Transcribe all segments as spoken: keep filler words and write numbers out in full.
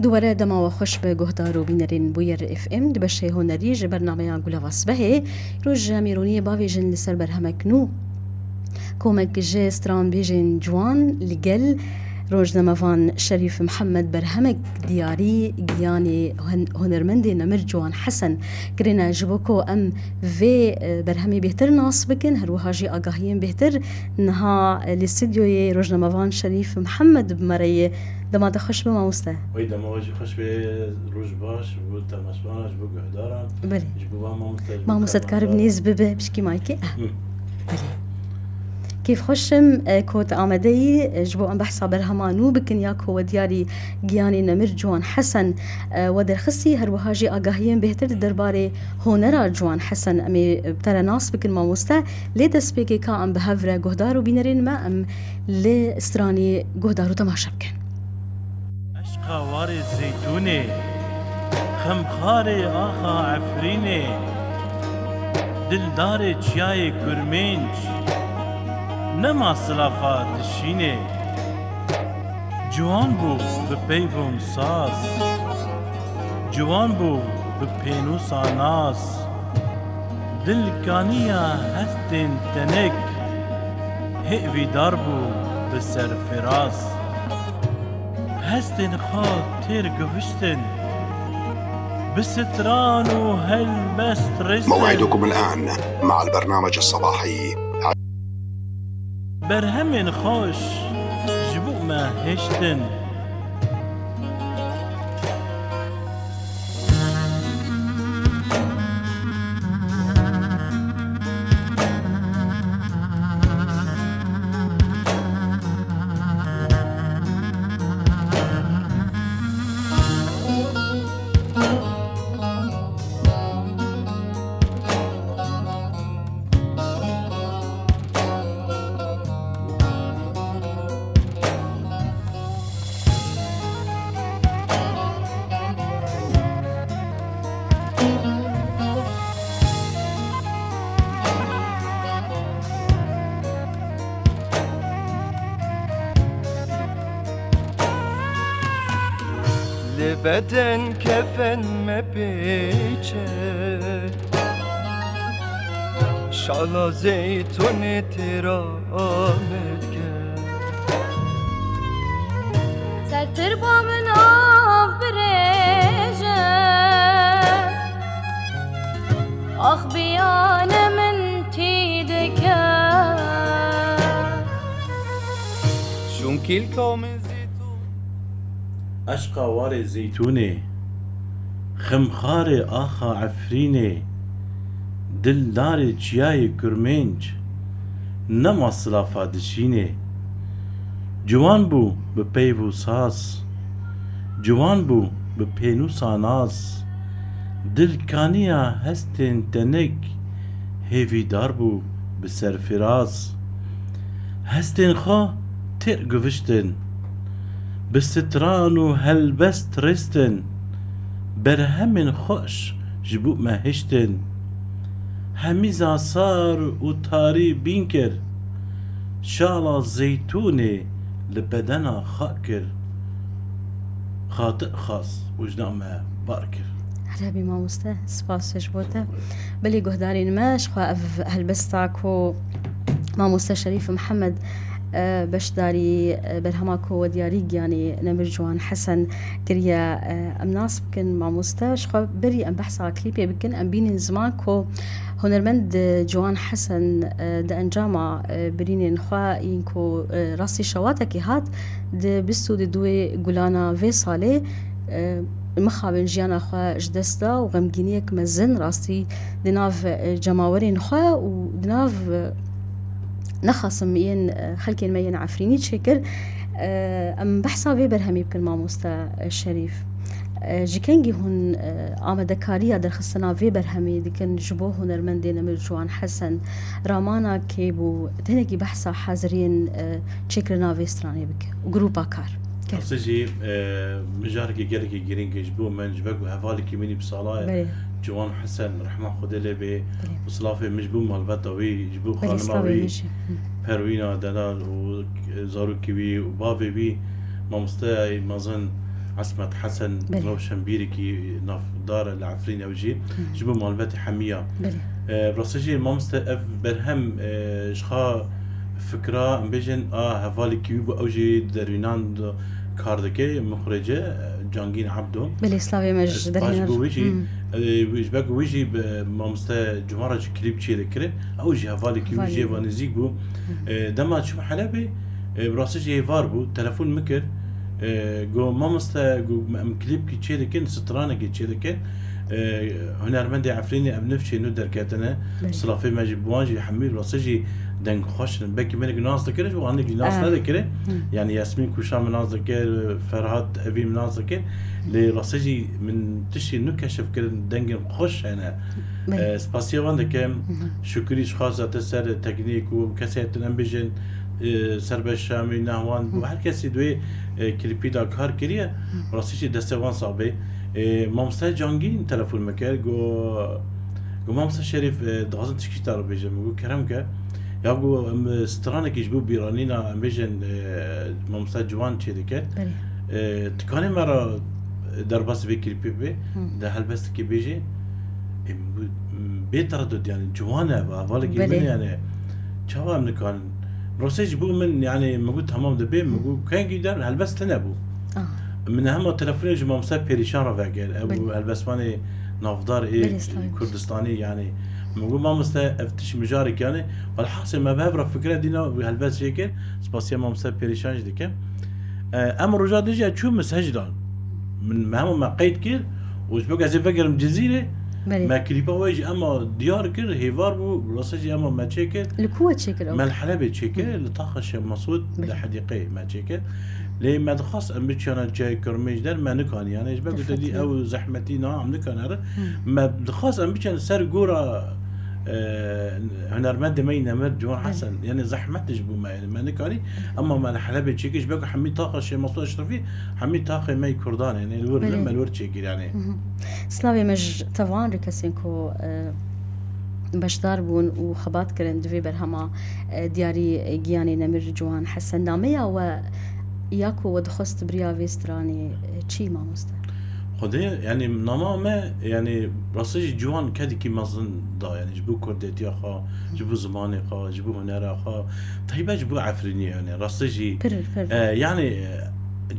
Were dema we xweş be guhdar û bînerên Bûyer F M di beşê hunerî ji bernameya Gulava Sibehê. Roj ji em ê roniyê bavêjin li ser berhemek nû. Komek ji stranbêjên ciwan li gel rojnamevan Şerîf Mihemed berhemek diyarî giyanê hun-, hunermendê nemir Ciwan Hesen kirine. Ji bo ku em vê, e, berhemê bêhtir nas bikin, her wiha jî agahiyên bêhtir niha, e, li stûdyoyê rojnamevan Şerîf Mihemed bi me re ye. Dema te xweş be mamoste. Wey dema we jî xweş be, roj baş ji bo temaşevanan, ji bo guhdaran, Belê. Ji bo van mamoste, ji bo Mamoste, dikarim karvan. Nêz bibe, pişkî maykê? Ah. Hı. Belê. Kêfxweş im, e, ku tu amade yî, e, ji bo em behsa berhema nû bikin ya ku we diyarî giyanê nemir Ciwan Hesen, e, we derxistî, her wiha jî agahiyên bêhtir di derbarê honera Ciwan Hesen em ê, e, bi te re nas bikin mamoste. Lê destpêkê ka em bi hev re guhdar û bînerên me em li stranê guhdar û temaşe bikin. Eşqa warê zeytûnê, xemxarê axa Efrînê, dildarê çiyayê Kurmênc, nema silafa dişînê. Ciwan bû bi peyv û saz, ciwan bû bi pênûsa nas. Dil kaniya hestên tenik, hêvîdar bû bi serfiraz. Hestên xwe têr giviştin, bi stran û helbest rêstin. موعدكم الآن مع البرنامج الصباحي. Berhemên xweş ji bo me hiştin. Li beden kefen mepêçe, şala zeytûnê têra me dike. Ser tirba min av birêje, ax biyane min tî dike. Şûnkîlka min zî tu. Eşqa warê zeytûnê, xemxarê axa Efrînê, dildarê çiyayê Kurmênc, nema silafa dişînê. Ciwan bû bi peyv û saz, ciwan bû bi pênûsa nas, dil kaniya hestên tenik, hêvîdar bû bi serfiraz. Hestên xwe têr guviştin, bi stran û helbest rêstin, berhemên xweş ji bo me hiştin. Hemîza sar û tarî bîn kir, şala zeytûnê li bedena xwe kir. Xatir xwest û ji nav me bar kir. Her hebî mamoste, spas ji bo te. Belê guhdarên me, ji xwe ev helbesta ku mamoste Şerîf Mihemed, e, beşdarî, e, berhema ku we diyarî giyanê Nemir Ciwan Hesen kiriye, e, em nas bikin mamoste. Ji xwe berî em behsa klîpê bikin, em bînin ziman ku hunermend Ciwan Hesen, e, di encama, e, birînên xwe yên ku, e, rastî şewatekî hat, di bîst û duwê Gulana vê salê, e, mixabin jiyana xwe ji dest da û xemgîniyek mezin rastî di nav, e, cemawerên xwe û di nav, e, nexasim yên, e, xelkên me yên Efrînî çêkir. E, em behsa vê berhemî bikin mamoste, e, Şerîf. E, ji kengî hûn, e, amadekariya derxistina vê berhemê dikin ji bo hunermendê Nemir Ciwan Hesen? Ramana kê bû? Tenekî behsa haziriyên, e, çêkirina vê stranê bike û grûpa kar. Kerem. Rastî jî, e, mijarekî gelekî girîng e ji bo min, ji ber ku hevalekî min î bi sala ye. Belê. Ciwan Hesen, rehma Xwedê lê bê, Belê. û silavê min ji bo malbata wî, ji bo Belê, xanima silavê wî, min jî. Hı. Perwîna Delal û zarokê wî û bavê wî, mamosteyayê mezin, Esmet Hesen, Belê. Rewşenbîrekî navdar e li Efrîn, ew jî Hı. ji bo malbetê hemiya. Belê. E, rastî jî mamoste ev berhem, e, ji xwe fikra, em bêjin, a hevalekî wî bû, ew jî dervînan de kar dike, muxrece, e, Cangîn Ebdo. Belê, slavê me ji Spas dervînan bo re. Wî jî, Hı. e, wî ji ber ku wî jî bi mamoste Ciwan re jî klîp çêdikirin, ew jî hevalekî wî Hevalekî. jê ve nêzîk bû. Hı. E, dema çûm Helebê, e, bi rastî jî êvar bû, telefon min kir. E, got, "Mamoste," got, "em klîpkî çêdikin, stranekî çêdikin. E, hunermendê Efrînê ev nifşê nû derketine. Belê. Silafê me jî bi wan jî hemî rastî jî deng xweş in. Belkî minik nas dikirin, ji wan jî nas Ah. nedikirin." Hı. Yani Yasmîn Kuşa min nas dikir, Ferhat Evîn min nas dikir. Lê rastî jî min tiştê nû keşif kirin, dengên xweş hene. Belê. E, spasiya wan dikim. Hı hı. Şukrî ji xwe zate ser teknîk û kesê din em bêjin, e, Serbest Şamî, Nehwan, Hı. her kesî di wê, e, klîpî de kar kiriye. Hı. Rastî jî destê wan sax be. E, Mamoste Cangîn telefon min kir, got, got, "Mamoste Şerîf, e, dixwazim tişkî te re bêjim." Min got, "Kerem ke." Ya got, "Em, e, stranekî ji bo bîranîna, em bêjin, e, Mamoste Ciwan çêdike. Belê. E, tu kanî me re derbas vê klîpê bê, Hı. de helbestekî bêjê." E, min got, "Bê teredud, yani, Ciwan e, hevalekî Belê. min e, yani, çawa em nikarin?" Rastî ji bo min, yani, min got, "Tamam dibe," min Hı. got, "Kengî der helbest tune bû." Ah. Min hema telefonê ji Mamoste Pêrîşan re vekir. Ew Belê. helbestvanê navdar ê Belê, slavê Kurdistanî, yani. Min got, "Mamoste, ev tişt mijarek, yani." Welhasil me bi hev re fikre dîna wî helbest çêkir. Spasiya Mamoste Pêrîşan jî dikim. E, em roja din jî çû min sehcdan. Min, me hema me qeyd kir û ji bo ez ê vegerim Cizîrê, Belê. me klîpa wê jî ema diyar kir, hêvar bû, rastî jî ema me çêkir. Li ku we çêkir ew? Me li Helebê çêkir, Hı. li taxa Şêx Mesûd, Belê. li hedîqeyê me çêkir. Lê me dixwast em biçiyana cihê kirmêj der, me nikanî. Yani ji ber ku te dî Difetirî. ew zehmetî na em nikanere. Hı. Me dixwast em biçiyana ser gora, e, hunermendê me yî nemir Ciwan Belê. Hesen. Yani zehmet ji bo me, yani me nikanî. Ama me li Helebê çêkir, ji ber ku hemî taxa Şêx Mesûd Eşrefî, hemî taxê me yî Kurdan, yani li wir Belê. me li wir çêkir, yani. Hı hı. Slavê me ji tevan re kesên ku, e, beşdar bûn û xebat kirin di vê berhema, e, diyarî, e, giyanê nemir Ciwan Hesen. Nameya we ya ku we dixwest bi riya vê stranê, e, çi, mamoste? Xwedê, yani, nama me, yani, rastî jî Ciwan kedekî mezin da, yani, ji bo kurdetiya xwe, ji bo zimanê xwe, ji bo hunera xwe, taybet ji bo Efrînê, yani, rastî jî, Pir, pir. e, yani, e,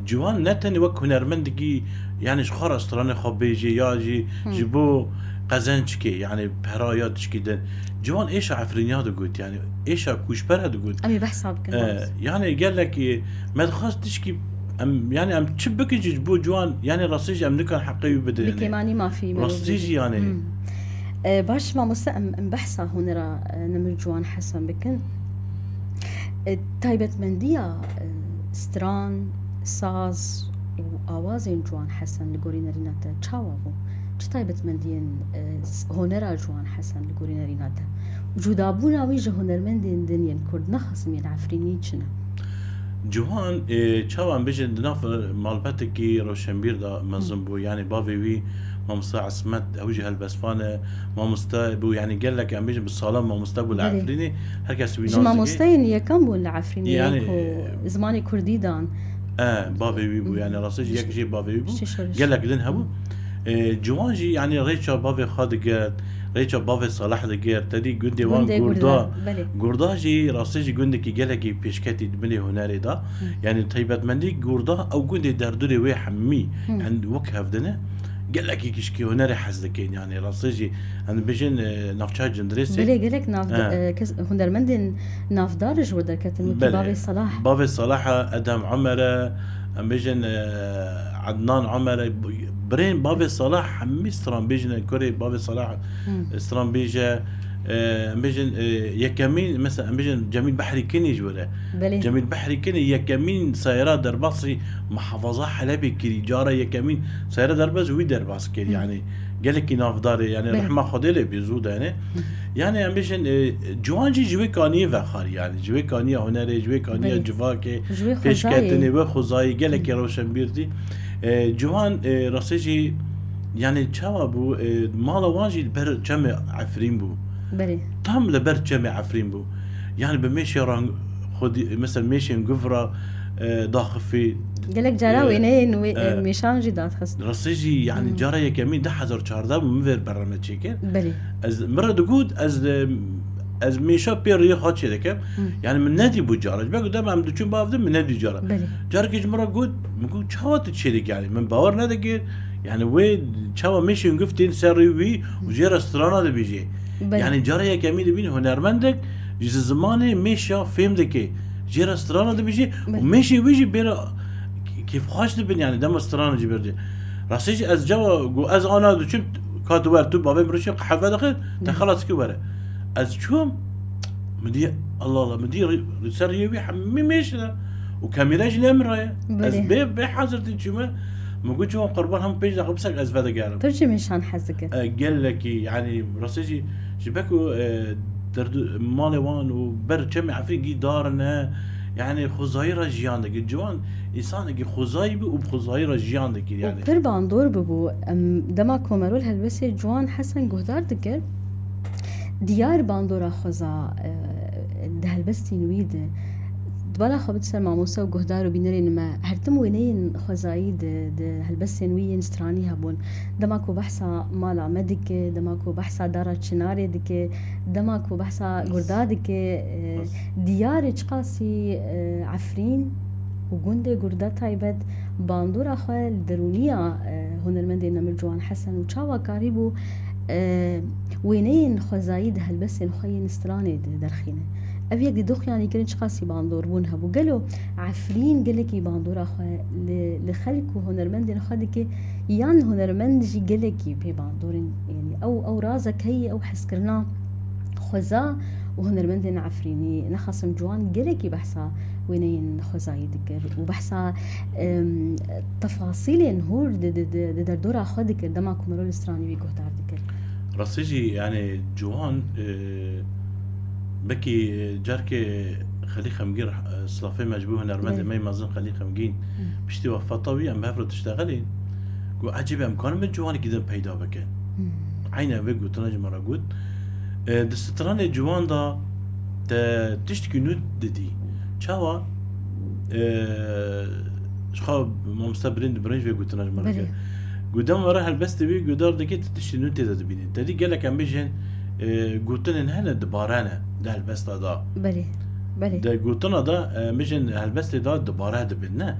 Ciwan ne tenê wek hunermendekî, yani, ji xwe re stranê xwe bêjê, ya jî Hı. ji bo qezencikê, yani, pera ya tişkî din. Ciwan êşa Efrîniya digot, yani, êşa kûçbera digot. Em ê behsa bikin, E, mamoste. yani, gelekî me dixwest tişkî em, yani, em çi bikin jî ji bo Ciwan, yani, rastî jî em nikan heqê wî bidin, yani. Bi kêmanî mafî me Rastî jî, yani. Hmm. E, baş, mamoste, em, em behsa hunera, e, nemir Ciwan Hesen bikin. E, taybetmendiya, e, stran, saz û awazên Ciwan Hesen li gorî nerîna te çawa bû? Çi taybetmendiyên, e, s-, honera Ciwan Hesen li gorî nerîna te? Cudabûna wî ji hunermendên din yên Kurd, ne xasim yên Efrînî, çi ne? Ciwan, e, çawa em bêjin, di nav malbatekî rewşenbîr de mezin Hı. bû. Yani bavê wî mamoste Esmet, ew jî helbestvan e, mamoste bû. Yani gelek em bêjin bi salan mamoste bû li Belê. Efrînê. Her kes wî Ji nas dike. mamosteyên yekem bûn li Efrînê Yani ku zimanê Kurdî dan. E, bavê wî bû. Hı. Yani rastî jî yek jê bavê wî bû. Şeş şeş. Gelek din hebû. E, Ciwan jî yani rêça bavê xwe digirt, rêça bavê Salah digirt, te dî gundê wan Gundê Gurda. Gurda, belê. Gurda jî rastî jî gundekî gelekî pêşketî di binê hunerê de. Hı. Yani taybetmendî Gurda ew gundê derdorê wê hemî, Hı. yani wek hev dine. Gelekî kişkî hunerê hez dikin, yani rastî jî, em dibêjin, e, navçeya Cindirêsê. Belê, gelek nav-, He. e, kes, hunermendên navdar ji wir derketin, wekî Belê. Bavê Salah. Bavê Salah e, Edem Omer e, em bêjin, e, Ednan Omer e, birên Bavê Salah hemî stranbêj in, kurê Bavê Salah, Hmm. stranbêj e, e, em bêjin, e, yekemîn, mesela, em bêjin Cemîl Behrî Kinî ji wir e. Belê. Cemîl Behrî Kinî yekemîn seyara derbasî muhafaza Helebê kirî. Cara yekemîn seyara derbas wî derbas kir, Hmm. yani. Gelekî navdar e, yani Belê. rehma Xwedê lê bê zû de, yani. Hı. Yani em bêjin, e, Ciwan jî ji wê kaniyê vexwar, yani ji wê kaniya hunerê, ji wê kaniya Belê. civakê, Ji wê pêşketinê, xwezayê. wê xwezayî gelekî Hı. rewşenbîr dî. E, Ciwan, e, rastî jî, yani çawa bû, e, mala wan jî li ber çemê Efrîn bû. Belê. Tam li ber çemê Efrîn bû. Yani bi mêşê rang xwedî, mesela mêşên guv re, e, daxifî. Gelek cara e, wêneyên wê e, mêşan jî daxist. Rastî jî, yanî, cara yekemîn du hezar çardeh bû, min vêr berheme çêkir. Belê. Ez, min re digot, ez, e, ez mêşa pê rêya xwe çêdikim. Yanî, min nedîbû cara. Ji ber ku dema em diçûn bi hev de, min nedî cara. Belê. Carekê ji min re got, min got, "Çawa tu çêdikî?" Yanî, min bawer nedikir. Yanî, wê çawa mêşên gift tên ser rê wî û jê re strana dibêjê. Belê. Yanî, cara yekemîn dibîn hunermendek ji zimanê mêşa fêm dike. Jê re strana dibêjê û Belê. mêşê wî jî bêra kêfxweş dibin, yanî, dema strana jî berdê. Rastî jî ez cawa got, ez ana diçûm, ka tu wer, tu bavê min rişê qehve dixin, te xelas ki were. Ez çûm, min dî, Allah Allah, min dî rî-, li ser riyê wî hemî mêş e. Û kamera jî ne min re ye. Ez Belê. bê, bê hazir tî çûme. Min got, "Ciwan qurban, hem pêş daxil bisek ez vedegerim." Pir jî mêşan hez dike. E, gelekî, yanî, rastî jî, ji ber ku, e, derdu-, malê wan û ber çemê Efrîn gî dar ne, yanî, xwezayî re jiyan dikir. Ciwan, însanekî xwezayî bû û bi xwezayî re jiyan dikir, Û yanî. pir bandor bibû. Em, dema ku Merol helbestê Ciwan Hesen guhdar dikir, diyar bandora xweza, e, di helbestên wî de. Di bala xwe bide ser mamoste û guhdar û bînerên me, her tim wêneyên xwezayî di, di helbestên wî yên stranî hebûn. Dema ku behsa mala me dike, dema ku behsa dara çinarê dike, dema ku behsa gurda dike, e, Bes. diyarê çiqasî, e, Efrîn û gundê Gurda taybet bandora xwe li derûniya, e, hunermendê nemir Ciwan Hesen û çawa karîbû, e, wêneyên xwezayî di helbestên xwe yên stranê de derxîne. Ev yek di doxyanî kirin çiqasî bandorbûn hebû. Gelo Efrîn gelekî bandora xwe li, li xelk û hunermendên xwe dike, yan hunermend jî gelekî pê bandorên, yanî ew, ew razek heye, ew hezkirina xweza û hunermendên Efrînî, nexasim Ciwan gelekî behsa wêneyên xwezayî dikir û behsa, em, tefasîlên hûr di, di, di, di derdora xwe dikir, dema ku Merol stranî wî guhdar dikir. Rastî jî, yanî, Ciwan, e, belkî, e, carkê Xelî Xemgîn, e, silafê me ji bo hunermendê Belê. me yê mezin Xelî Xemgîn, piştî wefata wî em bi hev re diştexelîn. Got, "Ecêb, em karin min Ciwanekî din peyda bikin?" Eyne vê gotina ji me re got. E, di stranê Ciwan de te tiştekî nû didî. Çawa? E, ji xwe mamoste Birênd, Birinc vê gotina ji me re Belê. kir. Got, dema we re helbestê wî guhdar dikî, tu tiştê nû tê de dibînî. Te dî gelek em bêjin, e, gotinên hene dibare ne di helbesta de. Belê. Belê. Di gotina de, e, em bêjin helbestê de dibare dibin, ne?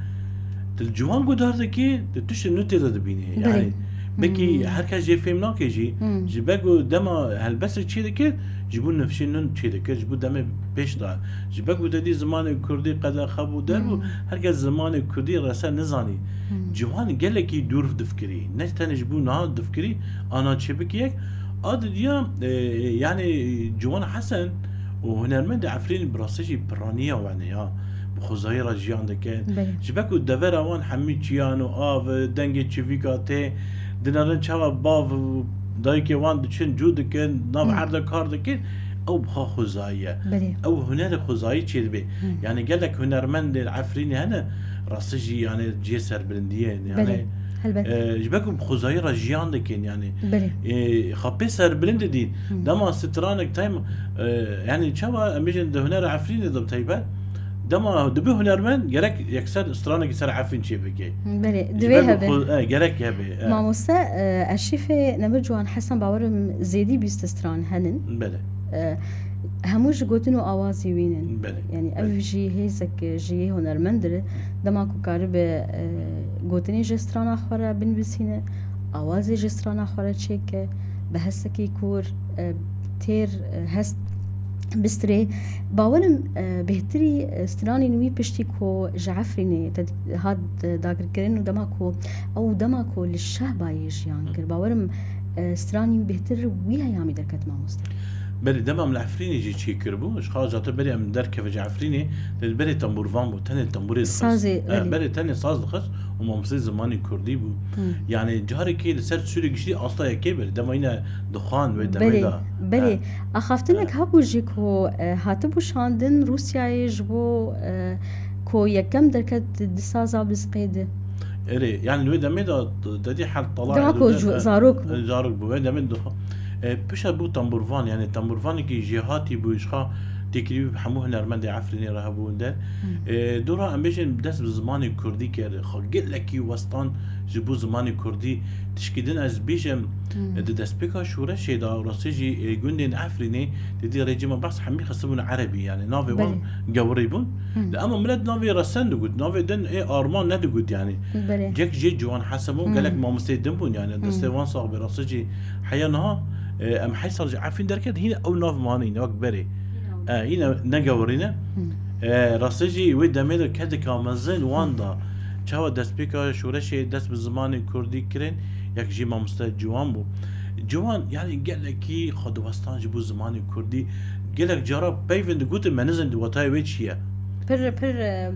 Tu li Ciwan guhdar dikî, tu tiştê nû tê de dibînî. Belê. Yanî, belkî Hmm. her kes jê fêm nake jî, Hmm. ji ber ku dema helbestê çê dikir, ji bo nifşên nû çê dikir, ji bo demê pêş de. Ji ber ku te dî zimanê kurdî qedexe bû, der bû, Hmm. her kes zimanê kurdî rese nizanî. Hmm. Ciwan gelekî dûr difikirî. Ne tenê ji bo niha difikirî, ana çê bikî yek. A didiya, e, yanî Ciwan Hesen û hunermendê Efrînî bi rastî jî piraniya we ne ya. Bi xwezayî re jiyan dikin. Belê. Ji ber ku devera wan hemî çiyan û av, dengê çivîka tê, dinerin çawa bav û dayikê wan diçin cû dikin, nav Hmm. erde kar dikin, ew bi xwe xwezayî ye. Belê. Ew hunerê xwezayî çêdibe. Hmm. Yanî gelek hunermendên Efrînê hene, rastî jî, yanî, cihê serbilindiyê ne. Belê. Yanî, Helbet. e, ji ber ku bi xwezayî re jiyan dikin, yanî. Belê. E, xwe pê serbilind didîn. Hmm. Dema stranek time, e, yanî çawa em bêjin di hunera Efrînê de bi taybet, dema dibe hunermend gerek yekser stranekî ser Efrîn çê bike. Belê, Ji divê ber ku hebe. xwe-, e, gerek hebe. E. Mamoste, e, arşîfê Nemir Ciwan Hesen bawerim zêdî bîst stran henin. Belê. E, hemû ji gotin û awazî wî nin. Belê. Yanî ev Belê. jî hêzek ji yê hunermend re dema ku karibe, e, gotinê ji strana xwe re binivîsîne, awazê ji strana xwe re çêke, bi hesekî kûr, e, têr, e, hest bistirê. Bawerim, e, bêhtirî, e, stranên wî piştî ku ji Efrînê te hat, e, dagirkirin û dema ku ew dema ku li Şehbayê jiyan kir. Bawerim, e, stranî wî bêhtir wî heyamî derket mamoste. Belê, dema em li Efrînê jî çêkiribû, ji xwe zaten berê em derkeve ji Efrînê, li berê tembûrvan bû, tenê tembûrê dixist. Sazê, E, belê. Berê tenê saz dixist û mamosteyê zimanê kurdî bû. Hı. Yanî carekê li ser sûrê giştî asta yekê berê, dema yine dixwand wê demê Belê, de. belê. E. Axaftinek E. hebû jî ku, e, hatibû şandin Rûsyayê ji bo, e, ku yekem derket di saza bizqê de. Erê, yanî li wê demê de te dî hel tala Dema ku zarok bû. Zarok bû, wê demê dixwe-, e, pişa bû tembûrvan, yanî tembûrvanekî jêhatî bû, ji xwe Têkilî hemû hunermendê Efrînê re hebûn de. E, dora em bêjin dest bi zimanê kurdî kir. Xwe gelekî westan ji bo zimanê kurdî. Tişkî din ez bêjim, e, di destpêka şoreşê de rastî jî, e, gundên Efrînê, te dî rêcîma behs hemî xistibûn erebî, yani navê wan Belê. gewirî bûn. Li ema millet navê resen digot, navê din ê arman nedigot yani. Belê. Cek jê Ciwan Hesen bûn, gelek mamosteyê din bûn yani. Destê wan sax be, rastî jî heya niha, e, em heyt sal ji Efrîn derket, hîn ew nav manîn, wek berê. E, yine ne gewirîne. E, rastî jî wê demê de kedika mezin wan da. Çawa destpêka şoreşê dest bi zimanê kurdî kirin, yek jî mamoste Ciwan bû. Ciwan, yani gelekî xwe diwestan ji bo zimanê kurdî. Gelek cara peyvên digotin, me nizin di watayê wê çi ye. Pir, pir, e,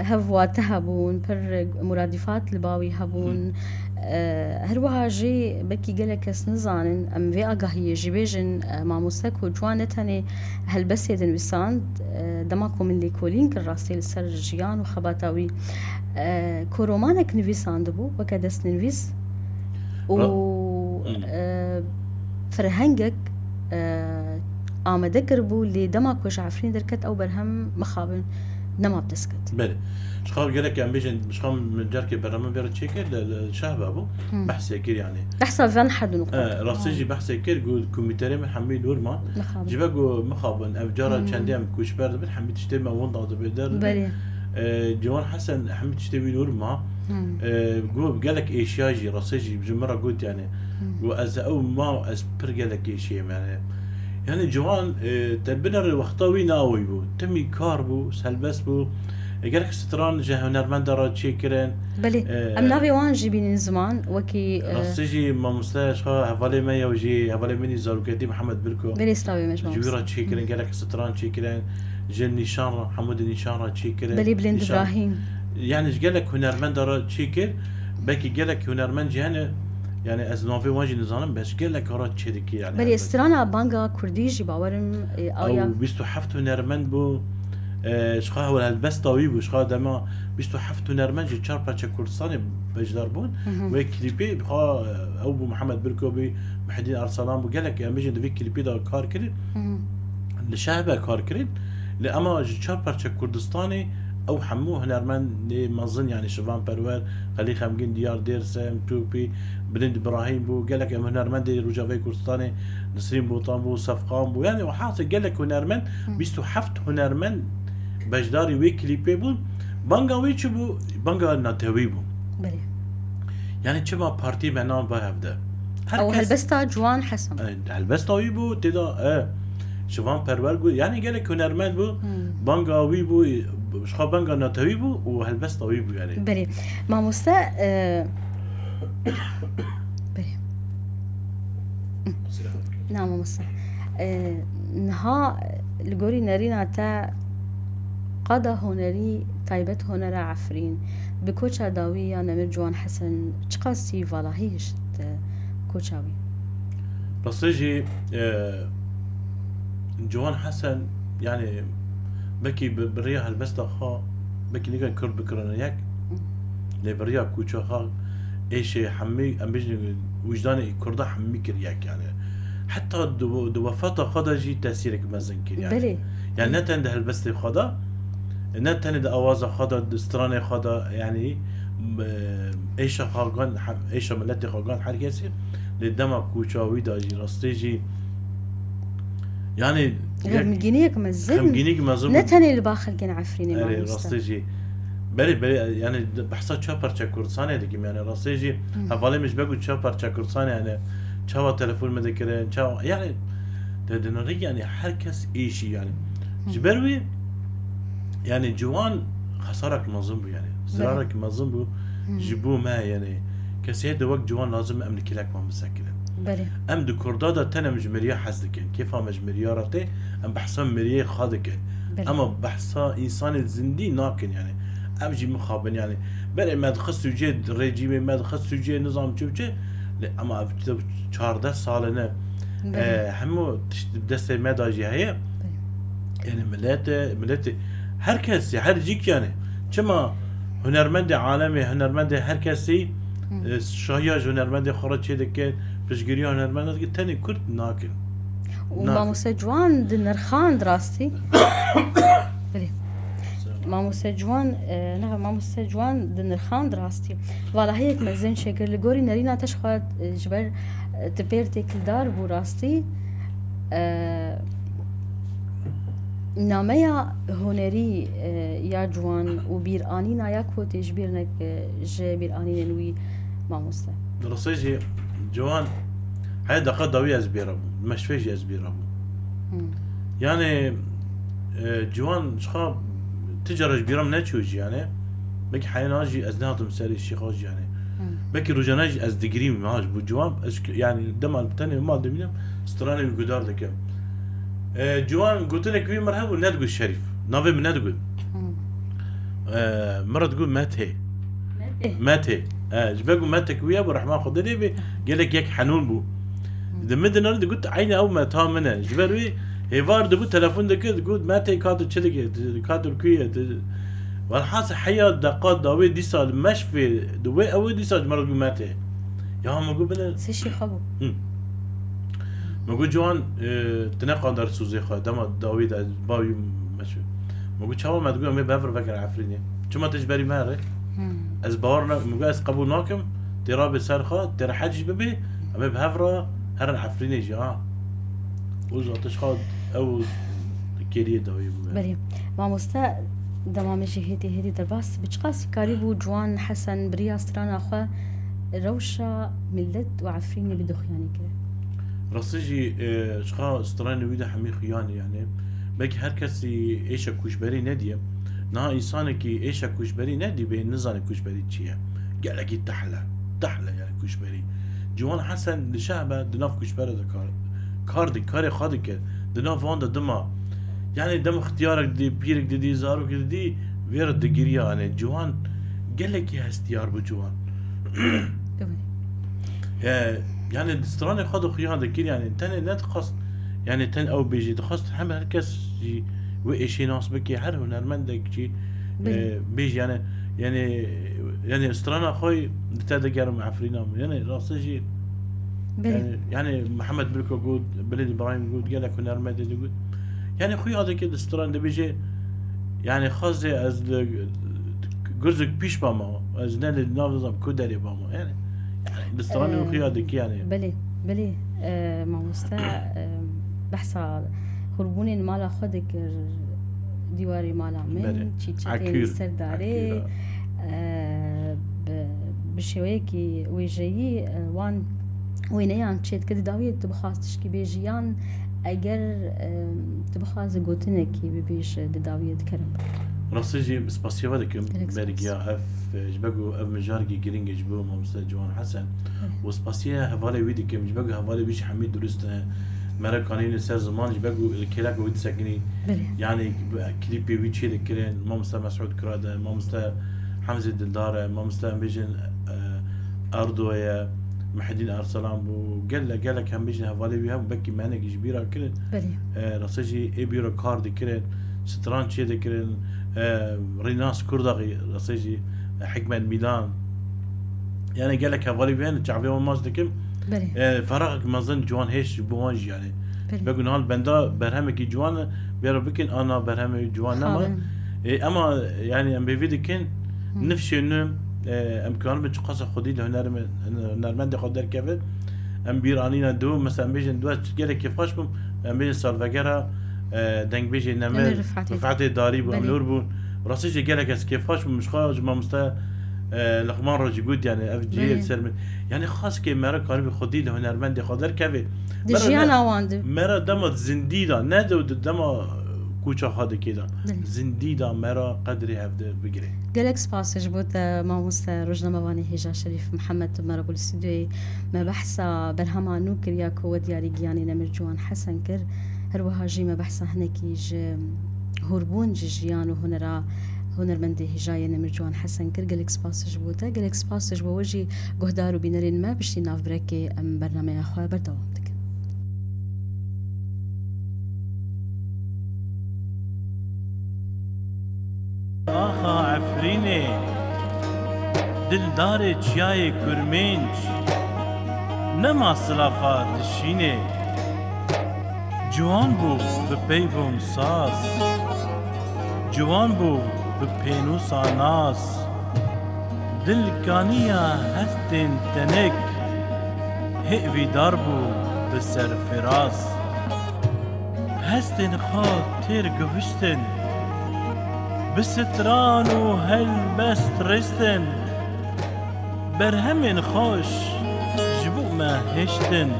hevwate hebûn, pir muradîfat li ba wî hebûn. E, her wiha jî belkî gelek kes nizanin, em vê agahiyê jî bêjin, e, mamoste ku Ciwan ne tenê helbestê dinivîsand, e, dema ku min lêkolîn kir rastî li ser jiyan û xebata wî, e, ku romanek nivîsandibû weke destnivîs û, Ra- Hmm. e, ferhengek, e, amade kiribû, lê dema ku ji Efrînê derket ew berhem mixabin nema bi dest ket. Belê. Ji xwe gelek em bêjin, ji xwe min carkê berhema vê re çêkir, li, li Şehba bû. Hmm. Behsê kir yani. Behsa van hed û nuqta. E, rastî Ha. jî behsê kir, got komîterê min hemî li wir ma. Mixabin. Ji ber ku mixabin, ev cara Hmm. çendê em koçber dibin, hemî tiştê me winda dibe der dibe. Belê. E, Ciwan Hesen hemî tiştê wî li wir ma. Hmm. E, got gelek êşiya jî, rastî jî ji min re got yani. Hmm. Got ez ew ma, ez pir gelek êşiyêm yani. Yani Ciwan, e, te binere wexta wî ne awî bû. Timî kar bû, helbest bû. E, gelek stran ji hunermenda re çêkirin. Belê. E, Em navê wan jî bînin ziman, wekî, e, Rastî jî mamoste ji xwe hevalê me ye û jî hevalê min î zaroketî Mihemed Birko. Belê, slavê me ji Ji wî re mamoste. çêkirin, Hmm. gelek stran çêkirin. Ji Nîşan re, Hemûdî Nîşan re çêkirin. Belê, Bilind Nîşan. Îbrahîm. Yani ji gelek hunermenda re çêkir. Belkî gelek hunermend jî hene. Yani ez navê wan jî nizanim, bes gelek re çêdikir yani Belê, helbet. Strana banga kurdî jî bawerim, e, Ew aya. bîst û heft hunermend bû. E, ji xwe hewl helbesta wî bû. Ji xwe dema bîst û heft hunermend ji çar parça Kurdistanê beşdar bûn. Hı hı. Wê klîpê, ha, ew bû Mihemed Birko bî, Mihedîn Arsalan bû. Gelek em bêjin di vê klîpê de kar kirin. Hı hı. Li Şehbe kar kirin. Lê ema ji çar parça Kurdistanê ew hemû hunermendê mezin, yani Şivan Perwer, Xelî Xemgîn, Diyar Dêrsim, Tûpî, Bilind Birahîm bû. Gelek em hunermendê Rojavayê Kurdistanê, Nisrîn Botan bû, Sefqan bû. Yani, wahasê gelek hunermend, Hı. bîst û heft hunermend beşdarî wê klîpê bûn. Banga wê çi bû? Banga netewî bû. Belê. Yani çima partî me nan ve hevde? Her Ew kes helbesta Ciwan Hesen. E, helbesta wî bû, tê de, e, Şivan Perwer got. Yani gelek hunermend bû. Hmm. Banga wî bû, ji xwe banga netewî bû û helbesta wî bû yani. Belê. Mamoste, e, belê. Na mamoste. E, niha li gorî nerîna te qada hunerî taybet hunera Efrîn bi koça dawî ya Nemir Ciwan Hesen çiqasî valahî hişt, e, koça wî? Rastî jî, e, Ciwan Hesen, yani, belkî bi, bi rêya helbesta xwe, belkî nîka Kurd bikirine yek, Hı. lê bi rêya koça xwe êşê hemî, em bêjin, wijdanê Kurda hemî kir yek, yani. Heta di, di wefata xwe de jî tesîrek mezin kir, yani. Belê. Yani ne tenê di helbestê xwe de, ne tenê di awaza xwe de, di stranê xwe de, yani, e, êşa xwe gan, hem êşa miletê xwe gan her kesî, lê dema koça wî de jî, rastî jî, yani, yek Xemgîniyek mezin. Xemgîniyek mezin Ne bû. tenê li ba xelkên Efrînê Erê, mamoste. rastî jî. Belê, belê, yani, di, behsa çar parça Kurdistanê dikim, yani, rastî jî, Hı. hevalê min ji ber ku çar parça Kurdistanê, yani, çawa telefon me dikirin, çawa, yani, te dinirî, yani, her kes êşî, yani. Hı. Ji ber wî, yani, Ciwan xesarek mezin bû, yani. Belê. Zirarek mezin bû Hı. ji bo me, yani. Kesê di wek Ciwan lazim em li kêlek wan bisekinin. Belê. Em di Kurda de tenê em ji meriya hez dikin. Kêfa me ji meriya re tê, em behsa meriyê xwe dikin. Belê. Ema behsa însanê zindî nakin, yani. Ev jî mixabin, yani. Berê me dixist sûcê rejîmê, me dixist sûcê nizam çi û çi. Lê ema ev çardeh sal e ne. Belê. E, hemû tişt destê me de jî heye. Belê. Yani milete, milete, her kes, her cîk yani. Çima hunermendê alemê, hunermendê her kesî, Hı. e, şahiya ji hunermendê xwe re çêdikin, piştgiriya hunermendê dikin, tenê Kurd nakin. Û mamoste Ciwan dinirxand rastî. Belê. Mamoste Ciwan, e, ne, mamoste Ciwan dinirxand rastî. Vala heyek mezin çêkir. Li gorî nerîna te ji xwe, e, ji ber, e, tu pêr têkildar bû rastî. E, nameya hunerî, e, ya Ciwan û bîranîna ya ku tê ji bîr neke ji bîranînên wî mamoste. Rastî jî Ciwan, heya deqa dawî ez bêra bûm. Meşfê jî ez bêra bûm. Hmm. Yani, e, Ciwan ji xwe ti cara ji bîra min neçû jî yani. Belkî heyna jî ez nehatim serê şîxa jî yani. Hmm. Belkî rojane jî ez digirîm ha ji bo Ciwan. Ez, yani dema tenê mal dimînim, stranê wî guhdar dikim. E, Ciwan gotinek wî mir hebû, nedigot Şerîf. Navê min nedigot. Hmm. E, mir digot Metê. Metê. Metê. E, ji ber ku Metek wî hebû, rehma Xwedê lê bê, gelek yek henûn bû. Di min dinanî digot, "Eynî ew meta min e." Ji ber wî hêvar dibû, telefon dikir, digot, "Metê, ka tu çi dikî? Tu, ka tu li ku ye? Tu." Welhasîl heya deqa dawê dîsa li meşfê, di wê ew ê dîsa ji me re digot, "Metê." Ya min got, "Bine." Sê şîxa bû. Hı. Min got, "Ciwan, e, tu ne qandar sozê xwe, dema dawî de bawî meşfê." Min got, "Çawa?" Me digot, "Em ê bi hev re vekin Efrînê." Çima tu ji berî me re? Hmm. Ez bawer ne, min got, "Ez qebûl nakim, tê rabe ser xwe, tê rehet jî bibê, em ê bi hev re herin Efrînê jî, ha." Û zatiş xwe ew kêriyê dawî bû. Belê. Mamoste, dema min jî hêdî hêdî derbas, bi çiqasî karîbû Ciwan Hesen bi riya strana xwe rewşa milet û Efrînê bi doxiyanî kire? Rastî jî, e, çiqa stranê wî de hemî xuyanî, yani, belkî her kesî êşa koçberî nediye. Niha însanekî êşa koçberî nedîbê, nizane koçberî çi ye. Gelekî tehle, tehle yani koçberî. Ciwan Hesen li şehbe di nav koçbere de kar, kar di, karê xwe dikir. Di nav wan de dima. Yani dem ixtiyarek didî, pîrek didî, zarokê didî, vê re digiriya, yani Ciwan gelekî hestiyar bû Ciwan. Tabii. E, yani di stranê xwe de xuya dikir, yani tenê nedixwast, yani ten ew bêjî, dixwast hem her kes jî wê êşê nas bike, her hunermendek jî, Belê. e, bêjî, yani, yani, yani strana xwe di te de gerim Efrîna min. Yani rastî jî, Belê. yani, yani Mihemed Bilko got, Bilêd Îbrahîm got, gelek hunermendê digot. Yani xuya dike di stran dibêje, yani xwezê ez li Gurzuk pîş bama, ez ne li nav nizam ku derê bama. Yani, yani di stranê Em, xuya dike yani. Belê, belê, e, mamoste, e, behsa hûrbûnên mala xwe dikir, dîwarê mala min, Belê. çîçekên Ekûr, ser darê, ekûr, ha. e, bi, bi şêweyekî wêjeyî, e, wan wêneyan çêdike. Di dawiyê tu bixwast tişkî bêjî yan eger, e, tu bixwazî gotinekî bibêje di dawiyê dikerim. Rastî jî spasiya we dikim. Gelek spas. Bergiya ev, e, ji ber ku ev mijarekî giring e ji bo mamoste Ciwan Hesen. Belê. Û spasiya hevalê wî dikim, ji ber ku hevalê wî jî hemî durust e. Mere kanîne ser ziman, ji ber ku li kêleka wî disekinî. Belê. Yani klîpê wî çê dikirin, mamoste Mesûd Kira de, mamoste Hemzê Dildar e, mamoste em bêjin, e, Erdo ye, Mihedîn Erselan bû, gelek, gelek em bêjin hevalê wî hebû, belkî menekî ji bîra kirin. Belê. E, rastî jî ê bîra kar dikirin, stran çê dikirin, e, Rînas Kurdaxî, rastî jî, e, Hikmet Mîlan. Yani gelek hevalê wî hene, çavê wan maç dikim. Belê. E, feraxek mezin Ciwan hêş ji bo wan jî yani. Belê. Ji ber ku niha li benda berhemekî ciwan e, bê re bikin, ana berhemê ciwan nema. Xabe. E, ema yani em bêvî dikin, Hı. nifşê nû, e, em karin bi çiqasa xwedî li hunerme-, hunermendê xwe derkevin. Em bîr anîne du, mesela em bêjin du, ez gelek kêfxweş bûm, em bêjin salvegera, e, dengbêjê Nemir, Nemir Rifatê. Rifatê Darî bû, em Belê. li wir bûn. Rastî jî gelek ez kêfxweş bûm, ji xwe ji mamoste, e, Liqman re jî got, yani ev cihê Belê. ser min. Yani xaskê me re karibî xwedî li hunermendê xwe derkevê. Di Me re jiyana ne, wan de. me re dema zindî de, ne de, de dema koça xwe dikê de. Belê. Zindî de me re qedrê hevde bigire. Gelek spas ji bo te mamoste rojnamevanê hêja Şerîf Mihemed, tu me re bû li stûdyoyê. Me behsa berhema nû kiriya ku we diyarî giyanê Nemir Ciwan Hesen kir. Her wiha jî me behsa hinekî ji hûrbûn ji jiyan û hunera hunermendê hêjayê Nemir Ciwan Hesen kir. Gelek spas ji bo te. Gelek spas ji bo we jî guhdar û bînerên me. Piştî navbirekê em bernameya xwe berdewam dikin. Axa Efrînê, dildarê çiyayê Kurmênc, nema silafa dişînê. Ciwan bû bi peyvon saz, ciwan bû bi pênûsa nas. Dil kaniya hestên tenik, hêvîdar bû bi serfiraz. Hestên xwe têr giviştin, bi stran û helbest rêstin. Berhemên xweş ji bo me hêştin.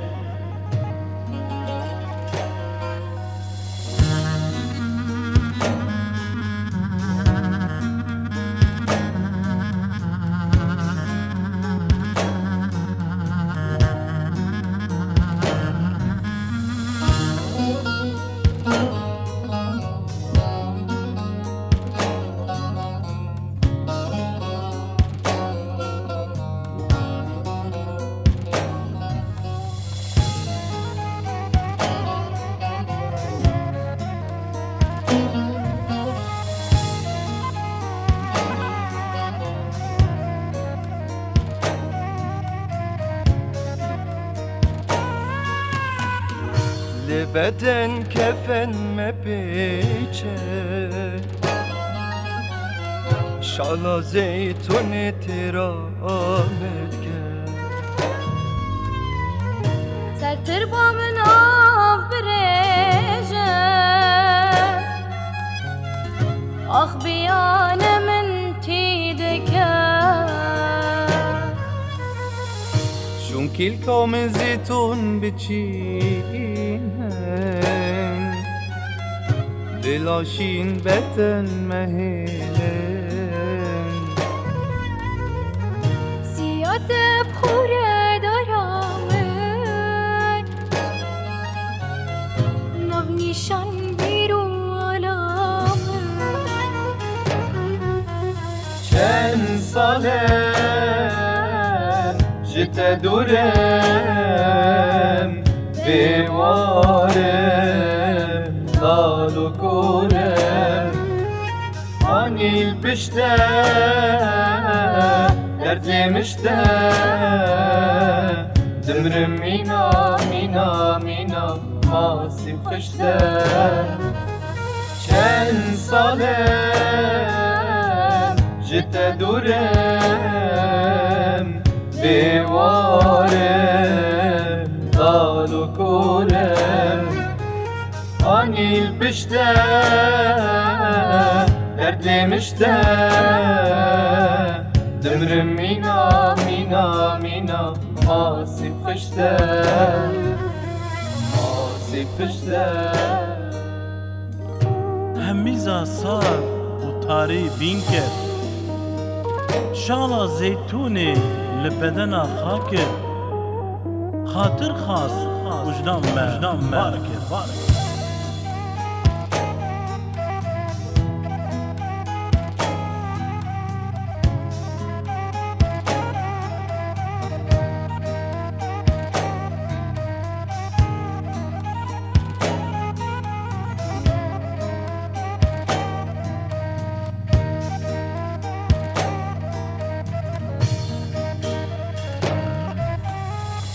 Li beden kefen mepêçe, şala zeytûnê têra me dike. Sertirba min av birêje, ax biyane min tî dike. Şûnkîlka min zîtûn biçînin, dilaşîn beten mehêlin. Siyate bi xûre dara min, nav nîşan bîr û ala min. Çend sal e ji te dûr im, bêwar im, lal û kor im. Anî li pişt te, derd lê mişt e, dimrim mîna, mîna, mîna, masî xişt e. Çend sal e ji te dûr im, bêwar im, lal û kor im. Anî li pişt te, derd lê mişt e, dimrim mîna, mîna, mîna, masî xişt e, masî xişt e. Hemîza sar û tarî bîn kir. Şala zeytûnê li bedena xwe kir. Xatir xwest û ji nav me bar kir.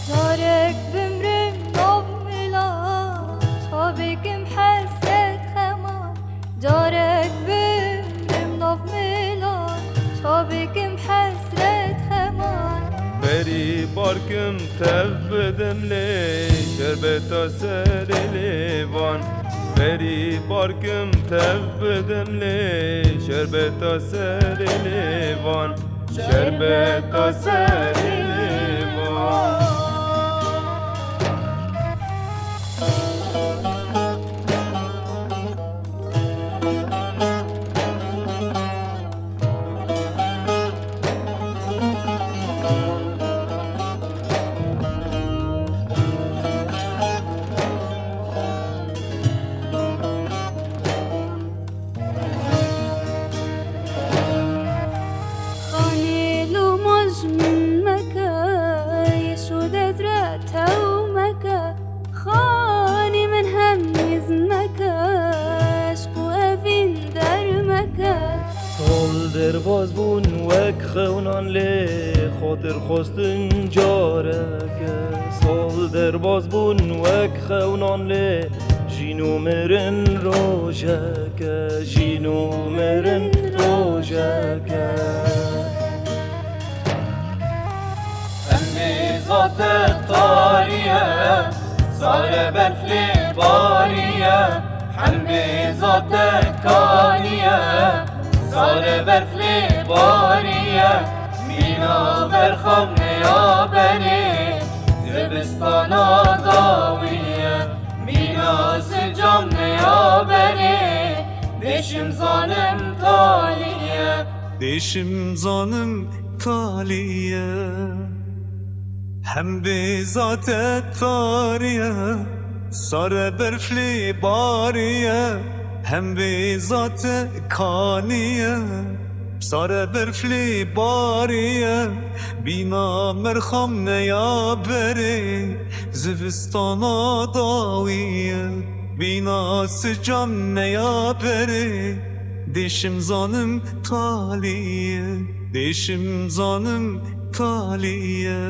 Carek bimrim nav mila, xwe bikim hesret xema. Carek bimrim nav mila, xwe bikim hesret xema. Berî barkim tev bidim lê, şerbeta serê lêvan. Berî barkim tev bidim lê, şerbeta serê lêvan. Şerbeta serê lêvan. Xanê loma ji min meke, yê şûdet re tew meke. Xanê min hemî zin meke, eşq û evîn dermeke. Sal derbas bûn wek xewnan lê, xatir xwestin careke. Sal derbas bûn wek xewnan lê, Jîn û mirin rojeke, jîn û mirin rojeke. Hembê zate tariye, sare berf lê bariye. Hembê zate kaniye, sare berf lê bariye. Mîna berxan neya berê, zivistana dawiye. Mîna sican neya berê, dêşim zanim talî ye. Dêşim zanim talî ye. Hembê zate tarî ye, sare berf lê barî ye. Hembê zate kanî ye, sare berf lê barî ye. Bîna merxam neya berê, zivistana dawî ye. Bîna sican neya berê, dêşim zanim talî ye. Dêşim zanim talî ye.